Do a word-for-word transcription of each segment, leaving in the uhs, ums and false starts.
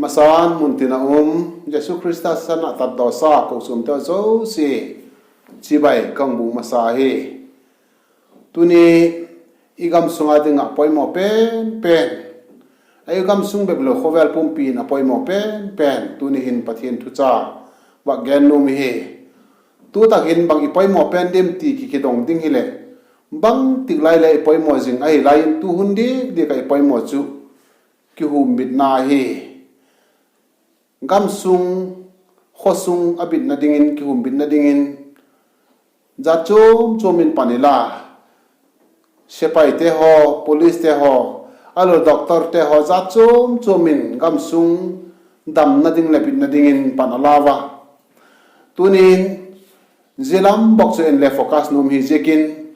San mun tin a um, Jesu Khrista san a tatdawsa kochuamte zosia chibai ka hung bûk masa hi. Tuni i gam sung a ding ah poimaw pen pen, ei gam sung bep lo khawvel pumpi in a poimaw pen pen tuni hin Pathian thucha vak gen nuam hi. Tu tak hin bang i poimaw pen diam ti ki kidong ding hileh, bangtik lai leh i poimaw zing ahi lai in tu hun dik dik ah i poimaw chu kihumbitna hi. Gam sung, khaw sung a bitna dingin, kihumbitna dingin, jat chuam chuam in pan inla, sepaite haw, policete haw, ahiloleh doctorte haw, jat chuam chuam in gam sung damna ding leh bitna dingin pan a lau a. Tuni'n zia lam bawk chu en le focus nuam hi ziakin,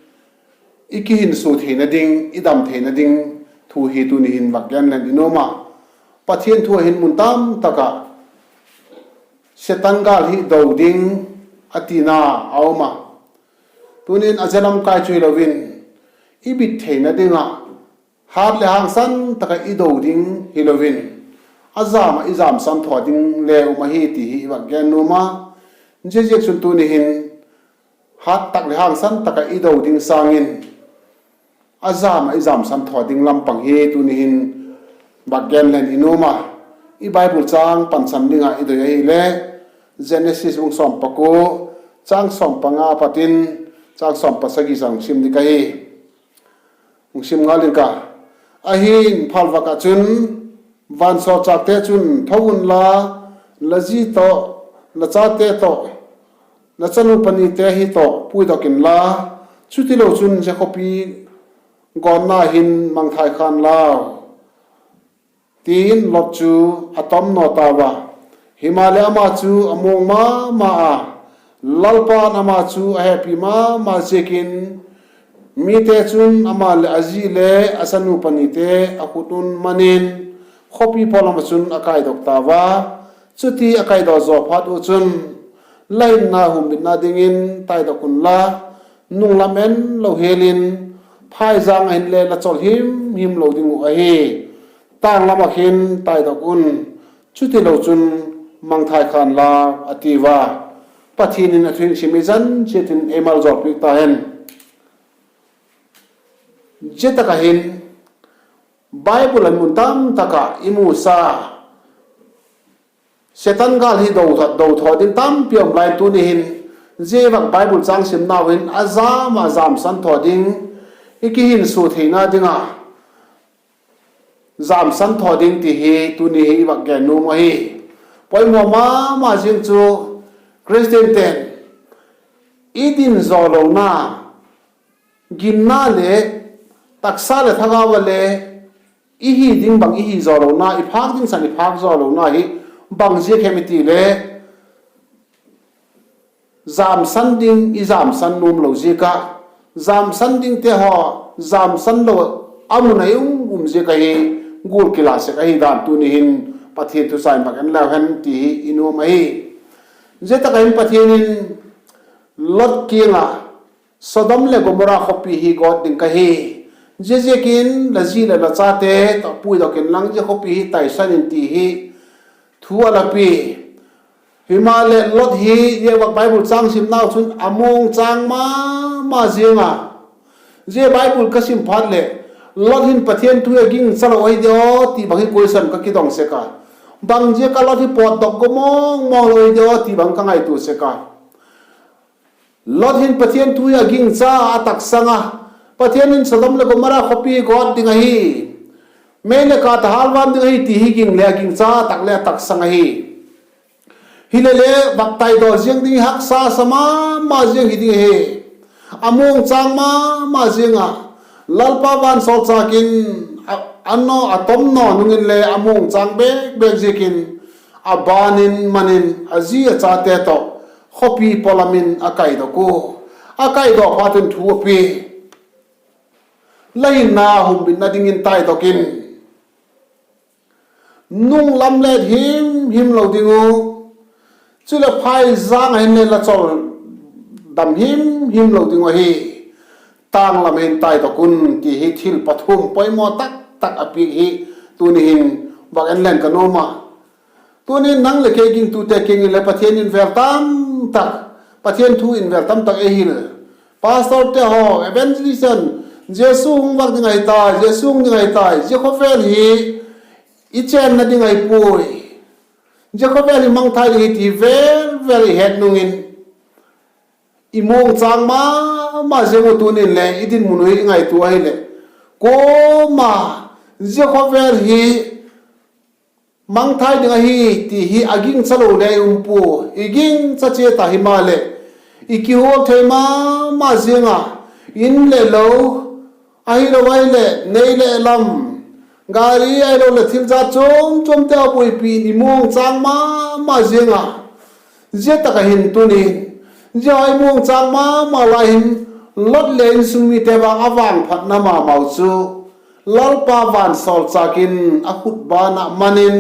i kihinsua theina ding, i dam theina ding thu hi tuni hin vak gen leng i nuam a. Pathian thu ah hin mun tam tak ah Setan gâl hi do ding a tina a um a. Tuni'n a zia lam kai chu hilo in, i bit theina ding ah hat leh hangsan tak ah i do ding hilo in, a jam ah i jamsan thaw ding le um ahi ti hi i vak gen nuam a. Ziaziakchun tuni hin hat tak leh hangsan tak ah i do ding sâng in, a jam ah i jamsan thaw ding lam pang hi tuni hin vak gen leng i nuam a. I Bible châng pansan ding ah i doi ahile, Genesis bung sawm pakua, châng sawm panga pat in châng sawm pasagi chan sim ding ka hi. Hung sim ngal ing ka. Ahi'n phalvâk ah chun vansawlchâkte chun, Tho unla, la zi tawh, la chate tawh, la chanu panite hi tawh puidok inla, chutilo chun zia khawpi gawtna hin mangthai khan lau, ti'n Lot chu a tomnaw tau a. Himaleh ama chu a muang ma ma a, Lalpa'n ama chu a hepi ma ma ziakin, mite chun ama leh a zi le a chanu panite a khut un man in, khawpi pawlam ah chun a kaidok tau a. Chuti a kaidok zaw phat u chun, la hinna humbitna dingin taidok unla, nung lam en lo hial in, phaizang ah hinle la chawl him him lo ding uh ahi. Tâng lam ah hin taidok un, chutilo chun mangthai khan lau, a tiu a. Pathian in a thu hing sim i zan chiat in ei maljawl piak ta hen. Zia tak ah hin Bible ah mun tam tak ah i musa Setan gâl hi do, do thaw ding tampi um lai tuni hin, zia vak Bible châng simnau hin a jam ah jamsan thaw ding, i kihinsua theina ding a jamsan thaw ding ti hi tuni hi i vak gen nuam ahi. Poimaw ma ma zing chu Khristiante'n i din zaw lona, ginna le taksa leh thagau a le i hi ding bang i hi zaw lona, i phâk ding chan i phâk zaw lona hi bang ziak hem i ti le, jamsan ding i jamsan nuam lo ziak ah, jamsan dingte haw jamsan lo a mun ah i um um ziak ahi, gual kila sek ahi dan tuni hin Pathian thu châng vak en leu hen ti hi i nuam ahi. Zia tak ah hin Pathian in Lot kiang ah, Sodom leh Gomora khawpi hi gawt ding ka hi. Ziaziakin la zi leh la chate tawh puidok inlang zia khawpi hi taisan in ti hi thu a la pia. Himaleh Lot hi zia vak Bible châng simnau chun a muangchâng ma ma ziang a. Zia Bible ka sim phat leh, Lot hin Pathian thu a gingcha lo ahi diam aw ti bang hi question ka kidong sek a. Bang ziak a Lot hi pawtdok go mawng mawng lo ahi diam aw ti bang ka ngaitua sek a. Lot hin Pathian thu hi a gingcha a, a taksang a. Pathian in Sodom leh Gomora khawpi gawt ding ahi, mei leh kât a hâlvâm ding ahi ti hi ging le a gingcha tak le a taksang ahi. Hilele vak taidaw ziang ding hi haksa sa ma ma ziang hi ding ahi. A muangchâng ma ma ziang a, Lalpa vansawlchâk in a, a naw, a tomnaw nung inle a muangchâng bêk bêk ziakin, a ban in man in a zi a chate tawh khawpi pawlam in a kaidok u. A kaidok phat un thu a pia, la hinna humbitna dingin taidok in, nung lam let him him lo ding uh, chuleh phaizang ah hinle la chawl dam him him lo ding uh ahi. Tâng lam ah hin taidok un ti hi thil pathum poimaw tak tak a piak hi tuni hin vak en leng ka nuam a. Tunin nang leh kei gingtute kiang in le Pathian in vêl tamtak, Pathian thu in vêl tamtak ei hil. Pastorte haw, evangelistte'n, Jesu hung vâk ding ahi tai, Jesu hung ding ahi tai, zia khawvel hi i chênna ding ahi puai, zia khawvel hi mangthai ding hi ti vêl vêl i het nung in, i muangchâng ma ma ziang uh. Tunin le i dinmun uh i ngaitua ahileh, kuama zia khawvel hi mangthai ding ahi ti hi a gingcha lo le um pua, i gingcha chiat a, himaleh i kihual thei ma ma ziang a, in leh lo, ahilo ahileh nei leh lam, gari ahiloleh thil jat chuam chuamte a buaipi in i muangchâng ma ma ziang a, zia tak ah hin tunin, zia i muangchâng ma ma lai hin, Lot leh insung mite vang a vangphatna ma mau chu Lalpa vansawlchâk in a khut ban ah man in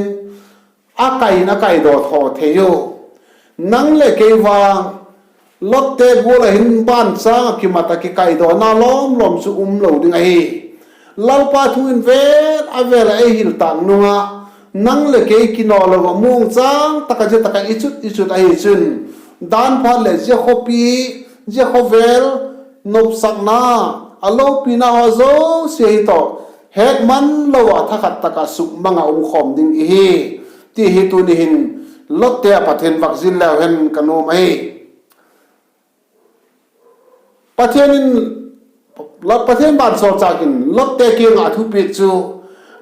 a kai in a kaidaw thaw thei u. Nang leh kei vang Lotte gual ah hin banchâng ah kimat ah kikaidawna lawm lawm chu um lo ding ahi. Lalpa thu in vêl a vêl ah ei hil tâk nung ah, nang leh kei kinaw lo ah muangchâng tak ah zia tak ah i chut i chut ahi chun, dan phat leh zia khawpi, zia khawvel nopsakna, a lopina haw zosia hi tawh, hetman lo ah thakhat tak ah sukmang ah um khawm ding i hi, ti hi tuni hin Lotte a Pathian vak zil leu hen ka nuam ahi. Pathian in, Pathian vansawlchâk in Lotte kiang ah a thupiak chu,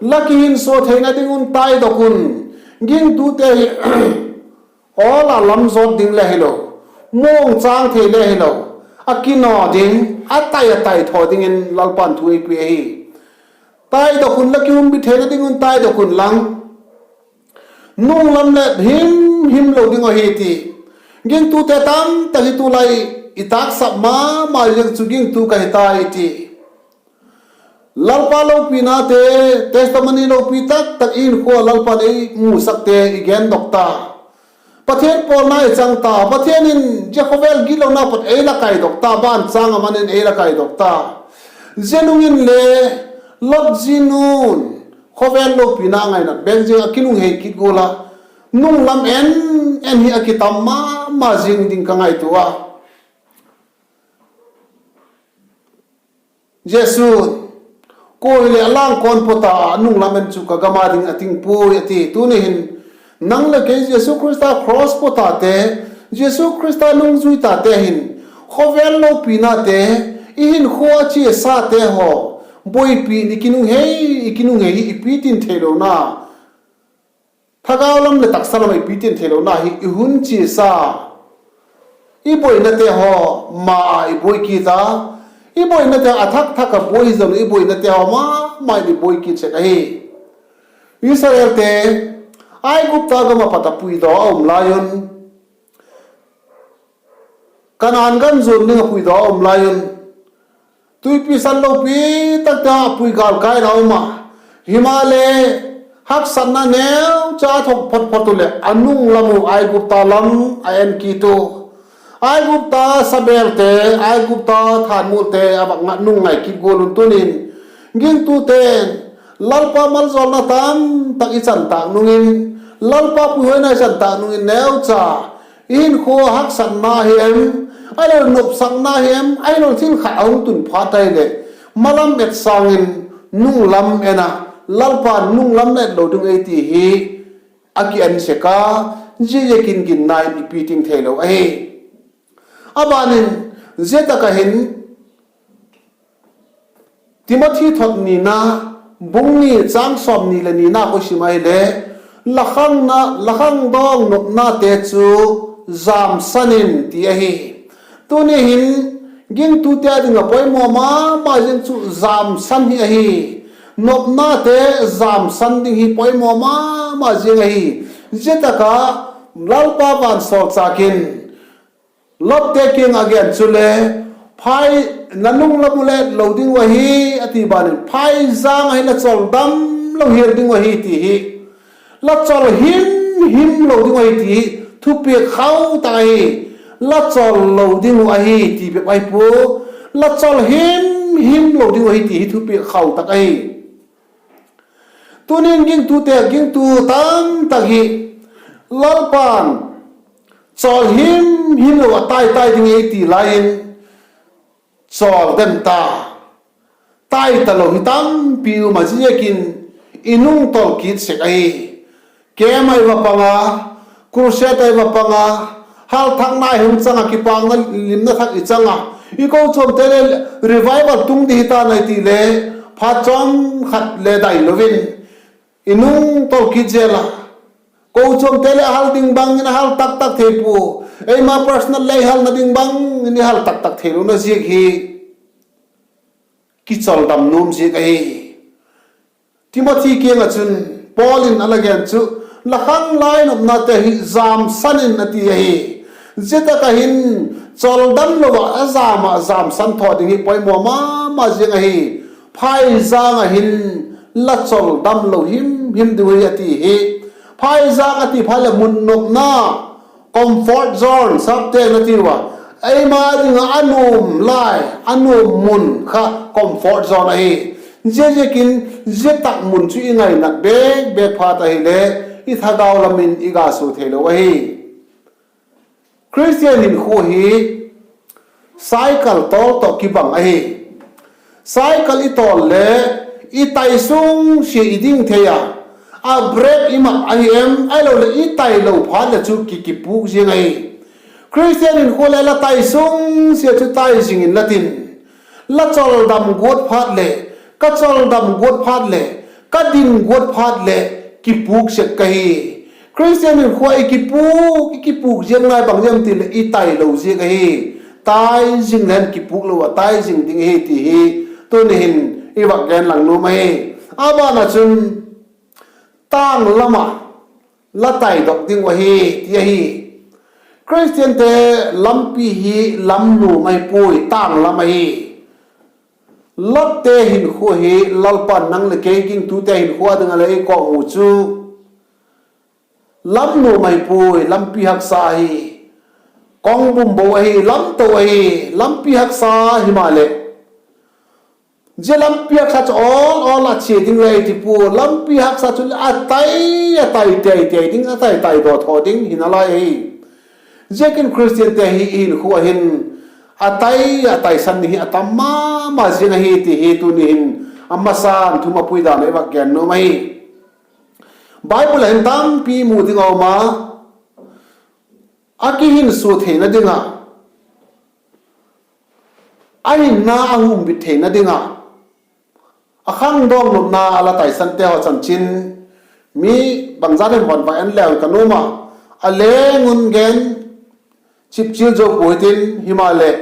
la kihinsua theina ding un taidok un, gingtute hi awl ah lam zawt ding le hilo, muangchâng thei le hilo, a kinaw ding, a tai a tai thaw dingin Lalpa'n thu ei pia ahi. Taidok un, la kihumbit theina ding un taidok un lang, nunglam leh him him lo ding ahi ti. Gingtute tamtak hi tulai i tâksap ma ma ziang chu gingtu ka hi tai ti. Lalpa lopinate, testimony lopi tak tak i hinkhua Lalpa'n ei musakte i gendok ta. Pathian pawlna i chang ta. Pathian in zia khawvel gitlona pat ei la kaidok ta, banchâng ah man in ei la kaidok ta. Zia nung in le Lot zinu'n khawvel lopina ngainat bêk ziang a kilunghei kit gual a, nunglam en en hi a kitam ma ma zing ding ka ngaitua a. Jesu'n, kuale a lângkawn pawt a, a nunglam en chu ka gam a ding a ting puai, a ti. Tuni hin, nang leh kei Jesu Khrista cross pawt tate, Jesu Khrista nungzui tate hin, khawvel lopinate, i hinkhua a chiasate haw, buaipi in i kinunghei, i kinunghei hi i pitin theilona, thagau lam leh taksa lam ah i pitin theilona hi i hun chiasa, i buainate haw ma a i buai kit a, i buainate a thak thak a buai hi zong i buainate haw ma ma in i buai kit sek ahi. Israelte Aigupta gam ah pat a puidaw a um lai un, Kanaan gam zuan ding a puidaw a um lai un, tuipi san lopi takte a pui gâl kai in a um a. Himaleh, haksatna neucha a thuak phot phot uh leh a nunglam uh Aigupta lam a en kit u. Aigupta sabêlte, Aigupta thanmulte a vak ngat nung ngai kit gual un tunin, gingtute'n Lalpa maljawlna tamtak i chan tâk nung in, Lalpa puihoina i chan tâk nung in neucha i hinkhua haksatna hi em, ahiloleh nopsakna hi em, ahiloleh thil khat a hung tun phat ahileh, malam et sâng in nunglam en a, Lalpa'n nunglam et lo ding ei ti hi a ki en sek a, zia ziakin ginna in i piting theilo ahi. A ban in, zia tak ah hin, Timothy thot nina, bung ni, châng sawmni leh nina kha i sim ahileh, la khangna, la khangdawng nopnate chu jamsan in ti ahi. Tuni hin, gingtute â ding ah poimaw ma ma ziang chu jamsan hi ahi. Nopnate jamsan ding hi poimaw ma ma ziang ahi. Zia tak ah Lalpa vansawlchâk in Lotte kiang a gen chule, phai, na nunglam uh et lo ding uh ahi, a ti ban in, phaizang ah hin la chol dam lo hial ding uh ahi ti hi, la chol him him lo ding uh ahi ti hi thupiak khau tak ahi. La chol lo ding uh ahi ti bep ahi pua, la chol him him lo ding uh ahi ti hi thupiak khau tak ahi. Tunin gingtute, gingtu tamtak hi Lalpa'n chawl himhim lo ah tai tai ding ei ti lai in, chawl den ta, tai talo hi tampi um a, ziakin i nung tawl kit sek ahi. Camp ah i va pang a, crusade ah i va pang a, halthakna i hung chang a, kipâkna limna thak i chang a, i kochuamte le revival tung di hi ta nai ti le, phat chawm khat le dai lo in i nung tawl kit zel a. Kochuamte le a hal ding bang in a hal tak tak thei pua, eima personal le i halna ding bang in i hal tak tak theilona ziak hi kichawldam nuam ziak ahi. Timothy kiang ah chun Paul in a la gen chu, la khanglai nopnate hi jamsan in a ti ahi. Zia tak ah hin chawldam lo ah a jam ah jamsan thaw ding hi poimaw ma ma ziang ahi. Phaizang ah hin la chawldam lo himhim diu hi a ti hi. Phaizang a ti phat leh mun nopna, comfort zone sapte'n a tiu a. Eima ding ah a nuam lai, a nuam mun kha comfort zone ahi. Ziaziakin zia tak mun chu i ngainat bêk bêk phat ahile, i thagau lam in i ga sua theilo ahi. Khristian hinkhua hi cycle tawl tawh kibang ahi. Cycle i tawl le i tai sung sia i ding thei a, a brake i mat ahi em, ahiloleh i tailo phat leh chu ki kipûk ziang ahi. Khristian hinkhua le la tai sung sia chu tai zing inla tin, la chawldam guat phat leh, ka chawldam guat phat leh, ka din guat phat leh kipûk sek ka hi. Khristian hinkhua i kipûk, i kipûk ziang nai bang ziam ti leh i tailo ziak ahi. Tai zing len kipûk lo ah tai zing ding ahi ti hi tuni hin i vak gen lang nuam ahi. A ban ah chun tâng lam ah la taidok ding uh ahi ti ahi. Khristiante lampi hi lam nuam ahi puai, tâng lam ahi. Lotte hinkhua hi Lalpa'n nang leh kei gingtute hinkhua ding ah le ei kawkmu chu lam nuam ahi puai, lampi haksa ahi. Kawngbum bo ahi, lamto ahi, lampi haksa himaleh, zia lampi haksa chu awl awl a chia ding le ei ti pua, lampi haksa chu le a tai, a tai tei tei ding, a tai tai daw thaw ding hi nalai ahi. Ziakin Khristiante hi i hinkhua hin a tai, a taisan ding hi a tam ma ma ziang ahi ti hi tuni hin a masa'n thu mapui dan ah i vak gen nuam ahi. Bible ah hin tampi mu ding a um a, a kihinsua theina ding ah, a hinna a humbit theina ding ah, a khangdawng nopna a la taisante haw chanchin, mi bangzat hem van vak en leu ka nuam a, a leng un gen chipchial zo pua hitin, himaleh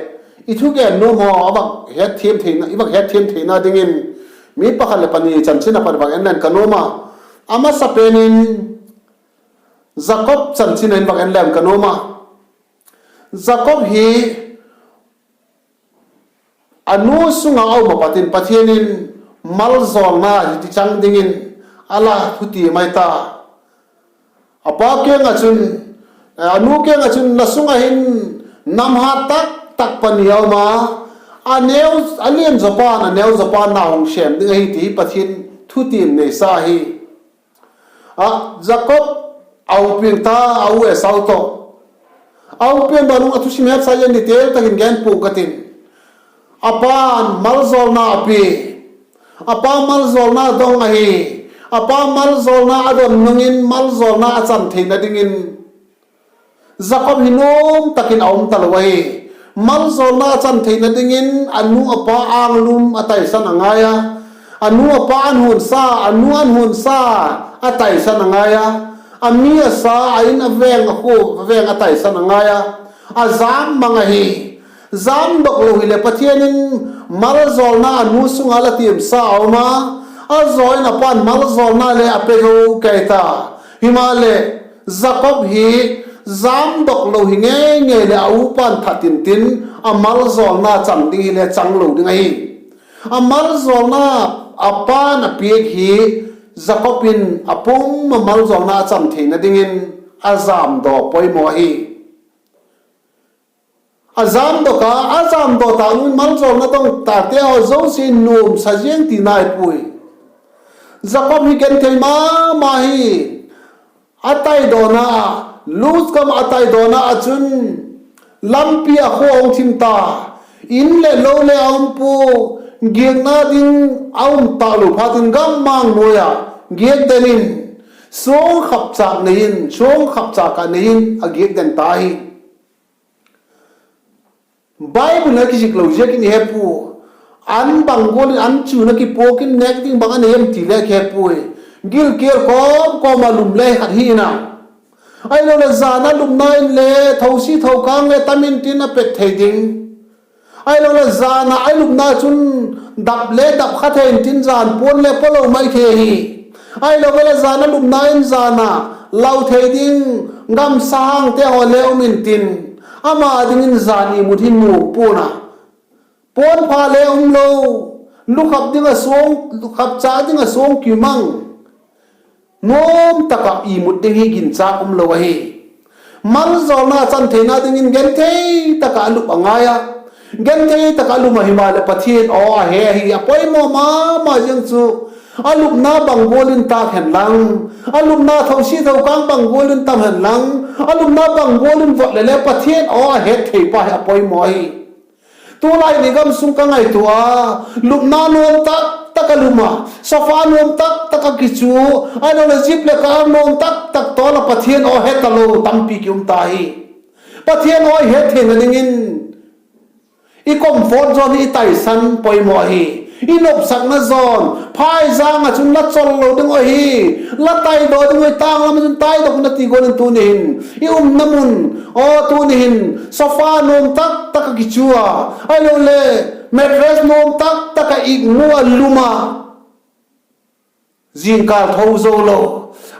i thugen nuam haw a vak hetthiam theina, i vak hetthiam theina dingin mi pakhat leh pani chanchin a pat vak en len ka nuam a. A masapen in Jakob chanchin a in vak en len ka nuam a. Jakob hi a nu sung ah a um a pat in Pathian in malzawlna hi ti chang dingin a la thuti mai ta. A pa kiang ah chun, a nu kiang ah chun, la sung ah hin nam hat tak tak pani a um a, a neu, a lian zaw pa'n a neu zaw pa na hung sêm ding ahi ti hi Pathian thuti'n neisa hi. A, Jakob a u piang ta, a u Esau tawh. A u piang ban un a thusim hepsa in detail tak in gen pua'ng ka tin. A pa'n malzawlna a pia, a pa malzawlna dong ahi. A pa malzawlna a don nung in malzawlna a chan theina dingin Jakob hi nuam tak in a um talo ahi. Malzawlna a chan theina dingin a nu a pa âng lum a taisan a ngai a, a nu a pa an huansa, a nu an huansa a taisan a ngai a, a mi a sa, a in a veng, a khua a veng a taisan a ngai a, a jam mang ahi. Jamdok lo hileh Pathian in malzawlna a nu sung ah la tiamsa a um a, a zaw in a pa'n malzawlna le a pe zo kei ta. Himaleh, Jakob hi jamdok lo hi ngei ngei leh a u pa'n that intin, a malzawlna chang ding hile chang lo ding ahi. A malzawlna a pa'n a piak hi Jakob in a pum a malzawlna a chan theina dingin a jamdaw poimaw ahi. A jamdok a, a jamdaw ta nung in malzawlna dong tate haw zosia nuamsa ziang ti nai puai. Jakob hi genthei ma ma hi. a taidawna, Lut gam a taidawna ah chun lampi ah khua hung thim ta, in leh lo le a um pua, giakna ding a um talo phat in gam mang nuai ah giak den in, suang khapchâk nei in, suang khapchâk ah nei in a giak den ta hi. Bible ah kizik lo ziakin i he pua, an bang gual in an chun a kipuak in nêk ding bang a nei em ti le kihe puai. Gilkial kawm kawm ah lum le khat hi in a, ahiloleh jan a lupna in le thosi thokâng le tam intin a pet thei ding. Ahiloleh jan a i lupna chun dap le dap kha thei intin jan puan le pua lo mai thei hi. Ahiloleh jan a lupna in jan a lau thei ding gam sahangte haw le um intin, ama dingin jan imut hi nuam pua'n a, puan pha le um lo, lukhap ding ah suang, lukhapchâk ding ah suang kimang, nuam tak ah imut ding hi ginchâk um lo ahi. Maljawlna chan theina dingin genthei tak ah a lup a ngai a, genthei tak ah a lum a, himaleh Pathian aw a he ahi, a poimaw ma ma ziang chu. A lupna bang gual in tâk hen lang, a lupna thosi thokâng bang gual in tam hen lang, a lupna bang gual in vot le le Pathian aw a het thei pa hi a poimaw ahi. Tulai ni gam sung ka ngaitua a, lupna nuam tak tak a lum a, sofa nuam tak tak a kichu, ahiloleh jeep leh car nuam tak tak tawl a Pathian aw he talo tampi ki um ta hi. Pathian aw i het theina dingin i comfort zone hi i taisan poimaw ahi. I nopsakna zone, phaizang ah chun la chol lo ding uh ahi, la taidaw ding uh ahi, tâng lam ah chun taidok na ti gual in tuni hin i umna mun, aw tuni hin sofa nuam tak tak a kichu a, ahiloleh mattress nuam tak tak a ikmu a lum a, zingkâl tho zo lo,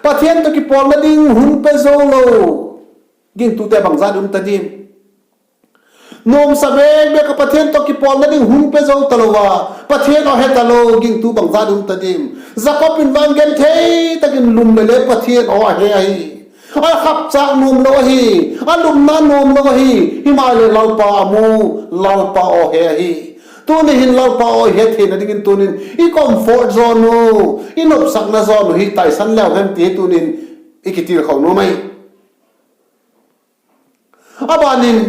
Pathian tawh kipawlna ding hun pe zo lo, gingtute bangzat um ta diam? Nuamsa bêk bêk ah Pathian tawh kipawlna ding hun pe zo talo a, Pathian aw he talo gingtu bangzat um ta diam? Jakob in vang genthei tak in lum le le Pathian aw a he ahi. A khapchâk nuam lo ahi, a lupna nuam lo ahi, himaleh Lalpa a mu, Lalpa aw he ahi. Tuni hin Lalpa aw i het theina dingin tuni'n i comfort zone uh, i nopsakna zone uh hi taisan leu hen ti hi tuni'n i kitilkhou nuam ahi. A ban in,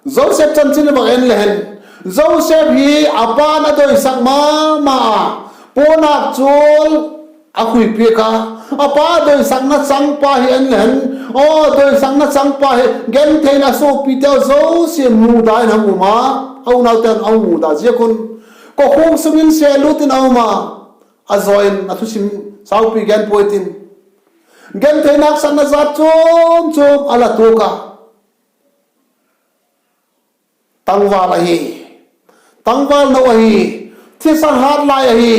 Joseph chanchin i va en le hen, Joseph hi a pa'n a doisak ma ma a, puanâk chual a khuipiak a, a pa doisakna changpa hi en le hen, aw doisakna changpa hi genthei in a suapiteu zosia muda in a hung um a, a unauteu in a hung muda ziak un, kokhuk sung in sêlût in a um a, a zaw in a thusim saupi gen puai tin, genthei nâksakna jat chuam chuam a la tuak a. Tangval ahi, tangval no ahi, thisan hât lai ahi.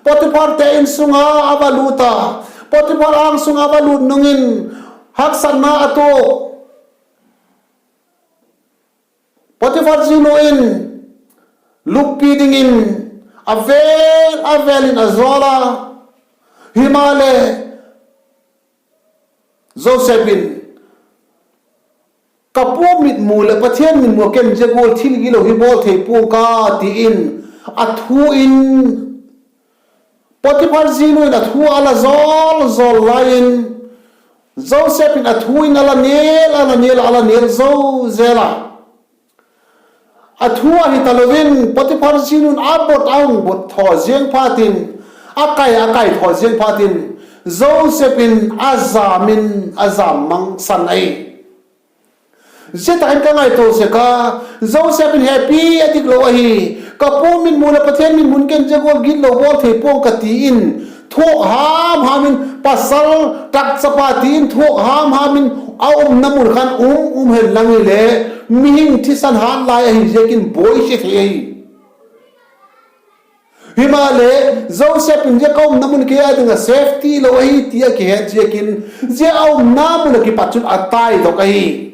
Potipharte in sung a a va lût a, Potiphar âng sung a va lût nung in haksatna a tuak. Potiphar zinu in lukpi dingin a vêl a vêl in a zawl a, himaleh Joseph in, Ka pu mitmu leh Pathian mitmu a ken zia gual thil gilo hi bawl thei pua'ng ka, ti in a thu in, Potiphar zinu in a thu a la zawl zawl lai in, Joseph in a thu in a la nial, a la nial, a la nial zo zel a. A thu ahi talo in Potiphar zinu'n a bot a hung bot thaw ziang phatin, a kai a kai thaw ziang phatin, Joseph in a jam in a jam mangsan ahi. Zia tak in ka ngaitua sek a, Joseph in hepi a dik lo ahi. Ka pu mitmu leh Pathian mitmu'n ken zia gual gitlo bawl thei pua'ng ka, ti in thuak ham ham in, pasal tak chapa ti in thuak ham ham in, a umna mun khan um um hen lang hile, mihing thisan hât lai ahi ziakin buai se thei ahi. Himaleh, Joseph in zia ka umna mun kei â ding ah safety lo ahi ti a kihet ziakin, zia a umna mun ah kipat chun a taidok ahi.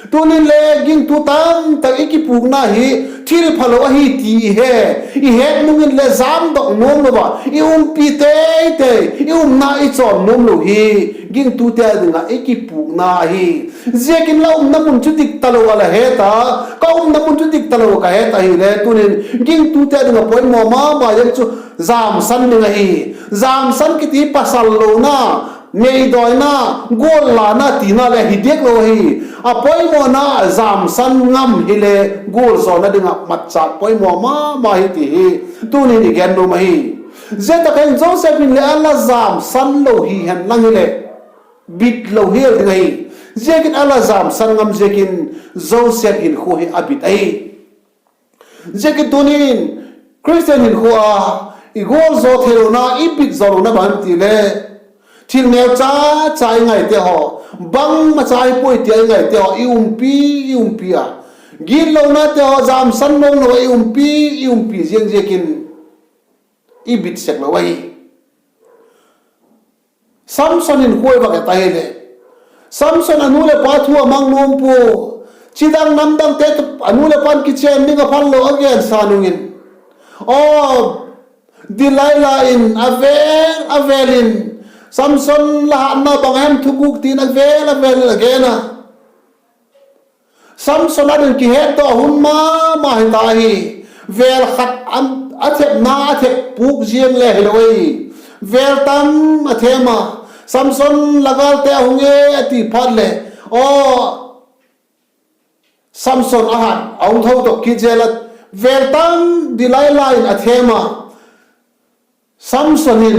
Tunin le gingtu tamtak i kipukna hi thil phalo ahi ti i he, i het nung in le jamdok nuam lo a, i umpi teitei, i umna i chawn nuam lo hi gingtute â ding ah i kipukna ahi. Ziakin la umna mun chu dik talo a la het a, ka umna mun chu dik talo a ka het ahile, tunin gingtute â ding ah poimaw ma ma ziang chu jamsan ding ahi. Jamsan kiti pasal lona, neidawina, gual lana tina leh hi diak lo ahi. A poimawna jamsan ngam hile gualzawna ding ah matchâk poimaw ma ma hi ti hi tuni'n i gen nuam ahi. Zia tak ah hin Joseph in leh a la jamsan lo hi hen lang hileh, bit lo hial ding ahi. Ziakin a la jamsan ngam ziakin Joseph hinkhua hi a bit ahi. Ziakin tuni'n Khristian hinkhua ah i gualzaw theilona, i bit zaw lona bang em ti le, thil neu cha cha i ngaite haw, bangmacha hi puai tia i ngaite haw i umpi, i umpi a, gitlonate haw jamsan nuam lo a i umpi, i umpi ziang ziakin i bit sek lo ahi. Samson hinkhua i vak et ahileh, Samson a nu leh pa thu a mang nuam pua. Chidang namdangte a nu leh pa'n kichen ding a phallo a gensa nung in, aw, Delilah in a vêl a vêl in Samson la hatna bang hem thuguk tin a vêl a vêl in a gen a. Samson a ding kihetdaw hun ma ma hi ta hi. Vêl khat a thepna a thep pûk ziang le hilo ahi. Vêl tam a thêm a. Samson, la gâlte a hung e, a ti phat leh, aw, Samson a hat a hung tho dok kit zel a, vêl tam Delilah in a thêm a. Samson in,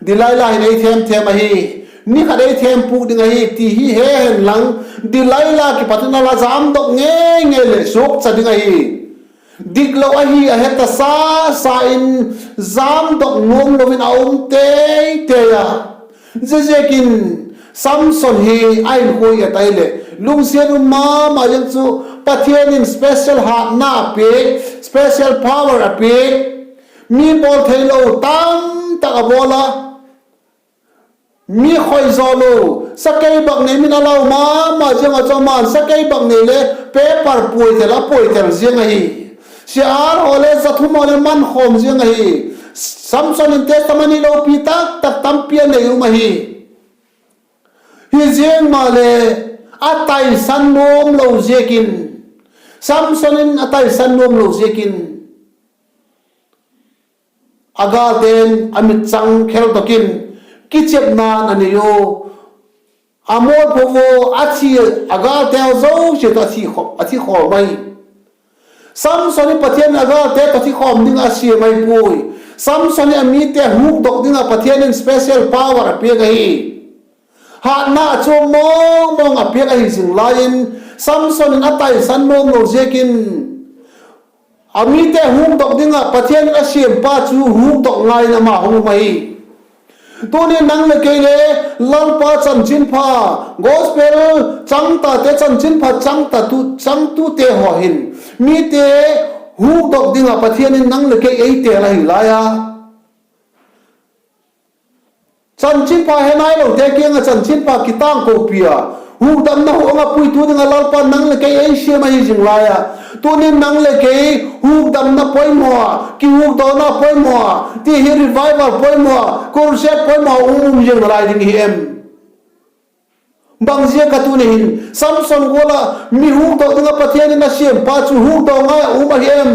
Delilah in ei thêm thêm ahi, ni khat ei thêm pûk ding ahi ti hi he hen lang, Delilah kipat in a la jamdok ngei ngei leh suakcha ding ahi. Diklo ahi a he ta sa sa in, jamdok nuam lo in a um tei tei a. Ziaziakin Samson hi a hinkhua i et ahileh lungsiat um ma ma ziang chu, Pathian in special hatna a piak, special power a piak. Mi bawl theilo tamtak a bawl a, mi khoizaw lo, sakeibaknei min a lau ma ma ziang a chu, ama'n sakeibaknei le paper puaitel a puaitel ziang ahi. Siar haw le zathum haw le man khawm ziang ahi. Samson in testimony lopi tak tak tampi a nei um ahi. Hi ziang maleh, a taisan nuam lo ziakin, Samson in a taisan nuam lo ziakin, a gâlte'n a mitchang khel dok in, kichepna'n a nei u, a mualpho u, a thi, a gâlte zosia tawh a thi khawm, a thi khawm ahi. Samson hi Pathian in a gâlte tawh thi khawm ding a siam ahi puai. Samson hi a mite hukdok ding ah Pathian in special power a piak ahi. Hatna a chuam mawng mawng a piak ahi zing lai in, Samson in a taisan nuam lo ziakin, a mite hukdok ding ah Pathian in a siampa chu hukdok ngai in ama hung um ahi. Tuni'n nang leh kei le Lalpa chanchinpha, gospel changtate, chanchinpha changtatu, changtute haw hin mite hukdok ding ah Pathian in nang leh kei ei tel ahi lai a. Chanchinpha he nailote kiang ah chanchinpha kitângkopi a, hukdamna huang ah puitu ding ah Lalpa'n nang leh kei ei siam ahi zing lai a. Tuni'n nang leh kei hukdamna poimaw a, kihukdawna poimaw a, ti hi revival poimaw a, crusade poimaw a um um ziang nalai ding hi em? Bangziak a tuni hin Samson gual ah mi hukdok ding ah Pathian in a siampa chu hukdok ngai a um ahi em?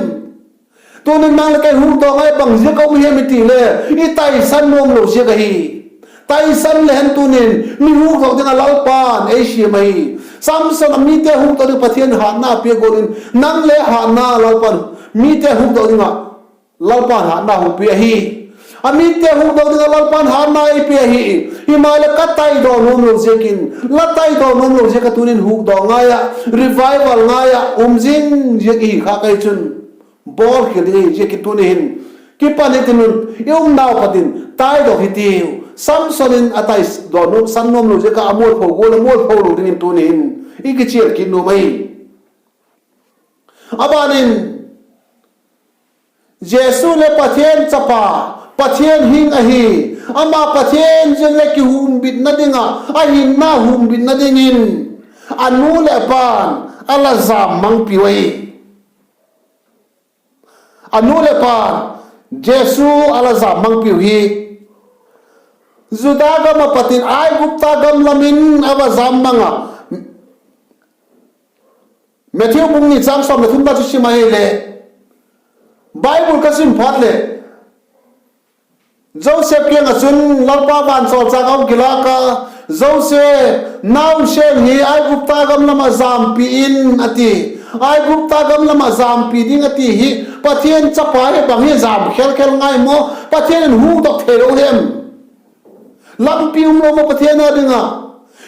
Tuni'n nang leh kei hukdok ngai bangziak a um ahi em i ti le, i taisan nuam lo ziak ahi. Taisan le hen tuni'n mi hukdok ding ah Lalpa'n ei siam ahi. Samson a mite hukdok ding Pathian hatna a pia gual in nang le hatna Lalpa'n, mite hukdok ding ah Lalpa'n hatna hung pia ahi. A mite hukdok ding ah Lalpa'n hatna ei pia ahi. Himaleh ka taidaw nuam lo ziakin, la taidaw nuam lo ziak a tuni'n hukdok ngai ah, revival ngai ah um zing ziak i hi kha kei chun, bawlkhial ding ahi ziakin tuni hin kipan hitin un, i umnau pat in taidok hitiu. Samson in a taidaw nuam, san nuam lo ziak ah a mualpho gual a mualpho lo dingin tuni hin i kichial kit nuam ahi. A ban in, Jesu le Pathian chapa, Pathian hing ahi, ama Pathian ziang leh kihumbitna ding ah, a hinna humbitna dingin, a nu leh pa'n a la jam mangpiu ahi. A nu leh pa'n Jesu a la jam mangpiu hi, Juda gam ah pat in Aigupta gam lam in a va jam mang a. Matthew bung ni chang sawm leh thumna chu sim ahileh, Bible ka sim phat leh, Joseph kiang ah chun Lalpa vansawlchâk a hung kilâk a, Joseph, nausen hi Aigupta gam lam ah jampi in, a ti. Aigupta gam lam ah jampi ding a ti hi, Pathian chapa hi bang hi jam khel khel ngai maw? Pathian in hukdok theilo hem? Lampi umlo maw Pathian â ding ah?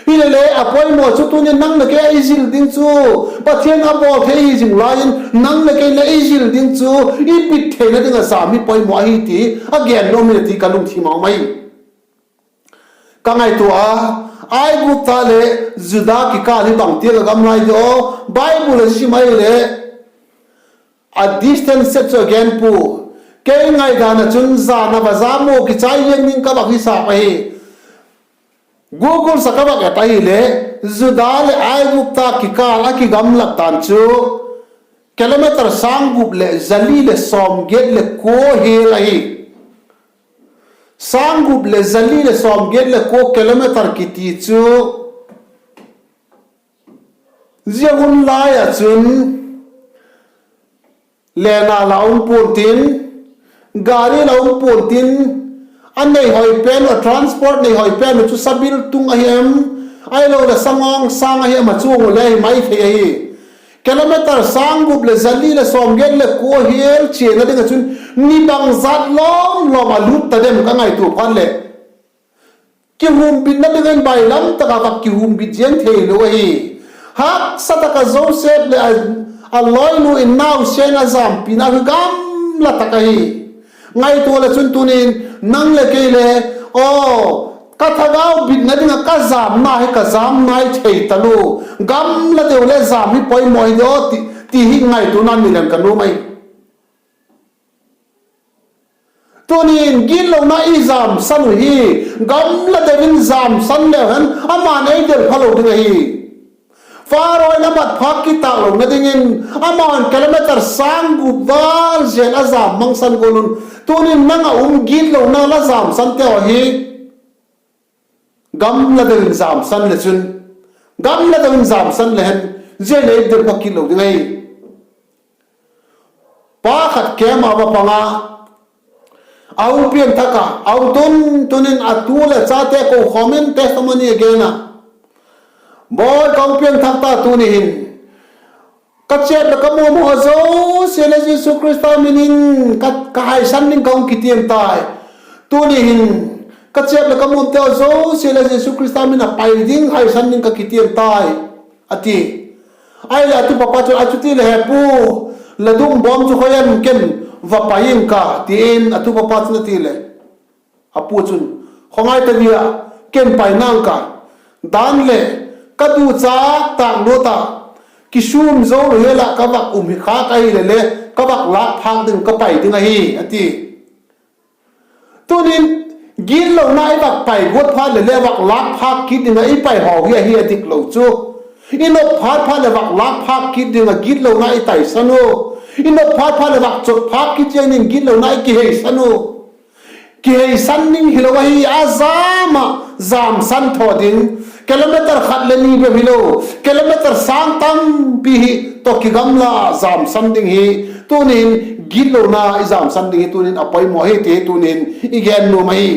Hilele a poimaw chu tuni'n nang leh kei a i zil ding chu, Pathian a bawl thei hi zing lai in nang leh kei leh i zil ding chu, i bit theina ding ah jam hi poimaw ahi ti a gen nuam in a ti ka lungthim a um ahi. Ka ngaitua a, Aigupta leh Judah kikâl hi bangti a gamla i ti aw, Bible a sim ahileh, a distance set chu a gen pua. Kei ngaidan ah chun jan a va jam u kichai ziang ding ka vak hisap ahi. Google sa ka vak et ahileh, Judah leh Aigupta kikâl a kigamlat dan chu kilometer sâng gup leh za li leh sawmgiat leh kua hial ahi. Sâng gup leh za li leh sawmgiat leh kua kilometer kiti chu, zia hun lai ah chun lena la um pua'n tin, gari la um pua'n tin, a nei hoi pen uh, a transport nei hoi pen uh chu sabil tung ahi em, ahiloleh sangawng sâng ahi em a chuang u le hi mai thei ahi. Kilometer sâng gup leh za li leh sawmgiat leh kua hial chiana ding ah chun ni bangzat lawm lawm a lut ta dem ka ngaitua phat leh, kihumbitna ding in bailam tak ah vak kihumbit ziang theilo ahi. Haksa tak ah Joseph leh a, a lawinu in nausen a jampina hi gamla tak ahi. Ngaitua leh chun tuni'n nang leh kei le, aw, ka thagau bitna ding ah ka jamna hi ka jam nai thei talua, gamla deu le jam hi poimaw hi diam ti, ti hi ngaituana nei leng ka nuam ahi. Tuni'n gitlona i jamsan uh hi gamla deu in jamsan leu hen ama'n ei del phalo ding ahi. Pharaoh in a mat phâk kitâk lona dingin ama'n kilometer sâng gup val zel a jam mangsan gual un, tuni'n nang ah um gitlona la jamsante haw hi gamla deu in jamsan le chun, gamla deu in jamsan le hen, zia le ei del phâk kit lo ding ahi. Pa khat camp a va pang a, a hung piangthak a, a hung tun tun in a tu leh chate kokhawm in testimony a gen a, Bawi, ka hung piangthak ta tuni hin, ka chêp leh ka muam haw zosia leh Jesu Khrista min in ka, ka haisan ding ka hung kitiam tai. Tuni hin ka chêp leh ka muamte haw zosia leh Jesu Khrista min a pai ding, haisan ding ka kitiam tai, a ti. Ahileh a tupapa chun, a chuti leh he pu, la dum bawm chu khoi em, ken va pai ing ka, ti in a tupapa chun a ti leh, a pu chun, khawngai ta dia, ken pai nang ka, dan leh ka duchâk tâk lut a, kisûm zo lo hial ah ka vak um hi khâk ahileh le, ka vak lâk phâk ding ka pai ding ahi, a ti. Tunin gitlona i vak pai guat phat leh le vak lâk phâk kit ding ah i pai haw hi ahi a dik lo chu. I nop phat phat leh vak lâk phâk kit ding ah gitlona i taisan u. I nop phat phat leh vak chot phâk kit ziang ding gitlona i kiheisan u. Kiheisan ding hilo ahi, a jam ah jamsan thaw ding. Kilometer khat leh ni bep hilo, kilometer sâng tampi hi tawh kigamla jamsan ding hi. Tunin gitlona i jamsan ding hi tunin a poimaw hi ti tunin i gen nuam ahi.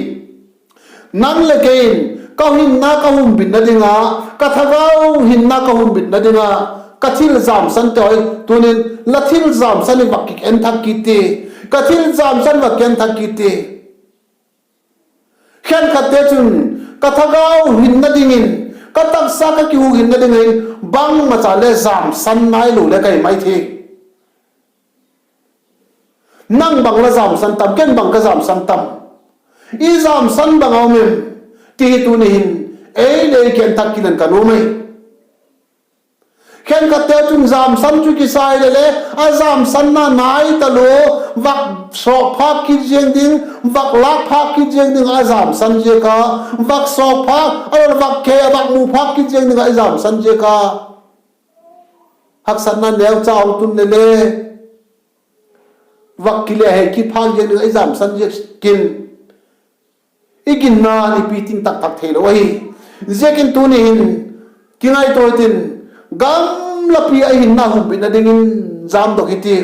Nang leh kei in ka hinna ka humbitna ding a, ka thagau hinna ka humbitna ding a, ka thil jamsante haw hi tunin la thil jamsan i vak ki en thak kit ti. Ka thil jamsan vak ki en thak kit ti. Khenkhatte chun ka thagau hinna dingin, ka taksa ka kihuk hinna dingin bangmacha le jamsan nailo le ka hi mai thei. Nang bang la jamsan tam, ken bang ka jamsan tam, i jamsan bang a um em ti hi tuni hin ei le ei ki en thak kit leng ka nuam ahi. Khenkhatte chun jamsan chu kisa hileh le, a jamsanna nai talua, vak sawk phâk kit ziang ding, vak lâk phâk kit ziang ding a jamsan ziak a, vak sawk phâk, a vak kei a vak mu phâk kit ziang ding a jamsan ziak a, haksatna neucha hung tun leh le, vak kile hei kit phâk ziang ding a i jamsan ziakin i ginna i piting tak thak theilo ahi. Ziakin tuni hin kingaitua hitin, gamlapi a hinna humbitna dingin jamdok hiti.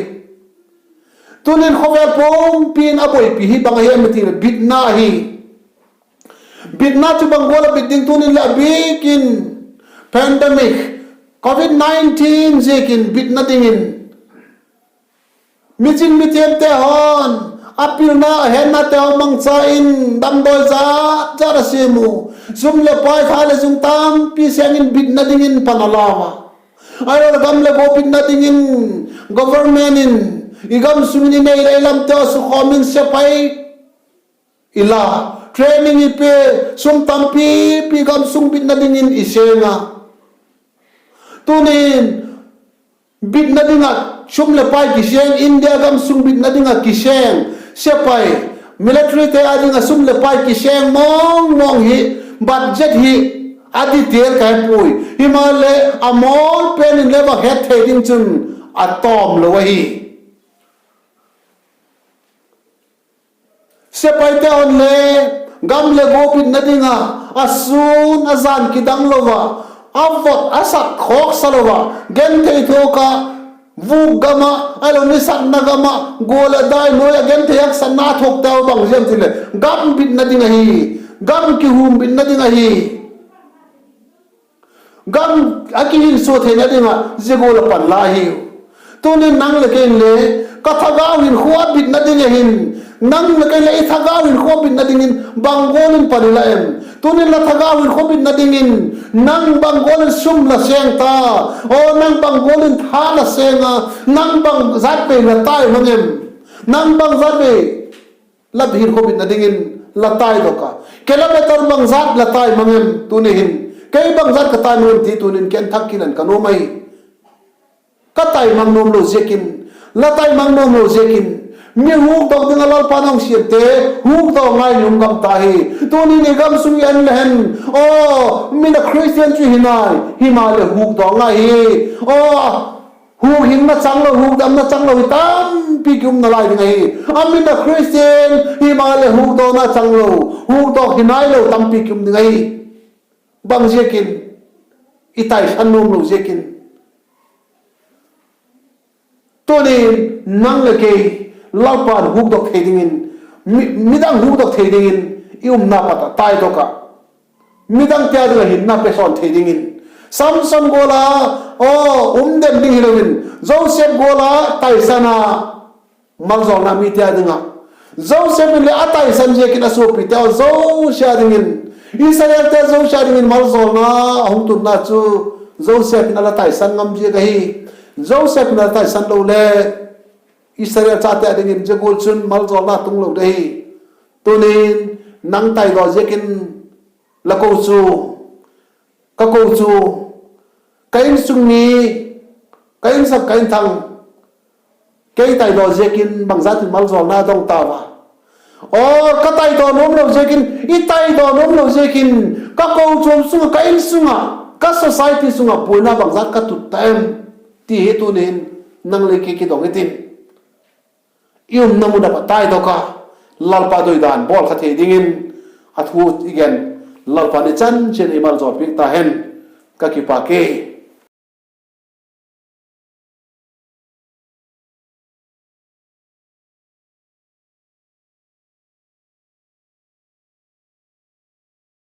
Tunin khawvel pumpi in a buaipi hi bang ahi em i ti leh bitna ahi. Bitna chu bang gual a bit ding, tunin leh a bik in pandemic, covid nineteen ziakin bitna dingin, michin mithiamte haw'n a pilna a hetnate haw mangcha in damdawi zat zat a siam u. Sum leh pai, tha leh zung tampi seng in bitna dingin pan a lau a. Ahiloleh gam leh gua bitna dingin government in i gam sung in i nei leh i lamte haw sukhawm in sepai i la, training i pe, sum tampipi gam sung bitna dingin i seng a. Tunin bitna ding ah sum leh pai kiseng, India gam sung bitna ding ah kiseng sepai, militaryte â ding ah sum leh pai kiseng mawngmawng hi, budget hi a detail ka he puai. Himaleh a mawl pen in le va het thei ding chun a tawm lo ahi. Sepaite haw'n le gam leh gua bitna ding ah a sûn a jan kidang lo a, a vot a sak khawksa lo a, genthei thuak ah, vûk gam ah, ahilo nisatna gam ah, gua leh dai nuai ah genthei haksatna a thuak teu bang ziam ti leh gam bitna ding ahi. Gam kihumbitna ding ahi. Gam a kihinsua theina ding ah zia gual a pan la hiu. Tunin nang leh kei in le, ka thagau hinkhua bitna ding a hin, nang leh kei in le i thagau hinkhua bitna dingin bang gual in pan i la em? Tunin la thagau hinkhua bitna dingin nang bang gual in sum la seng ta? Aw, nang bang gual in tha la seng a, nang bangzat vei la tai mang em? Nang bangzat vei la hinkhua bitna dingin la taidok a, kilometer bangzat la tai mang em tuni hin? Kei bangzat ka tai mang em ti tunin ken thak kilan ka nuam ahi. Ka tai mang nuam lo ziakin, la tai mang nuam lo ziakin, mi hukdawk ding ah Lalpa'n a hung siamte hukdawk ngai ni um gam ta hi. Tunin i gam sung i en le hen, aw, min a Christian chu hi nai, himaleh hukdawk ngai hi. Aw, hukhinna chang lo, hukdamna chang lo hi tampi ki um nalai ding ahi. A min a Christian himaleh hukdawkna chang lo, hukdawk hi nai lo tampi ki um ding ahi. Bang ziakin? I taisan nuam lo ziakin. Tunin nang leh kei Lalpa'n hukdawk thei dingin, mi, midang hukdawk thei dingin i umna pat ah taidok ah, midangte â ding ah hinna pesawn thei dingin, Samson gual a, aw, um den ding hilo in, Joseph gual a taisan a, maljawlna mite â ding ah, Joseph in leh a taisan ziakin a suapite haw zosia â dingin, Israelte zosia â dingin maljawlna a hung tunna chu Joseph in a la taisan ngam ziak ahi. Joseph in a la taisan lo le Israel chate â dingin zia gual chun maljawlna tung lo ding ahi. Tunin nang taidaw ziakin la ko chu, ka ko chu, ka insung mi, ka insak ka inthang, kei taidaw ziakin bangzat in maljawlna dong ta ua? Aw, ka taidaw nuam lo ziakin, i taidaw nuam lo ziakin ka kochuam sung ah, ka insung ah, ka society sung ah buaina bangzat ka tut ta em? ti hi tuni hin nang leh kei kidong i tin. I umna mun a pat taidok a, Lalpa doidan bawl kha thei dingin a thu i gen, Lalpa'n i chan chian ei maljawl piak ta hen. Ka kipak e.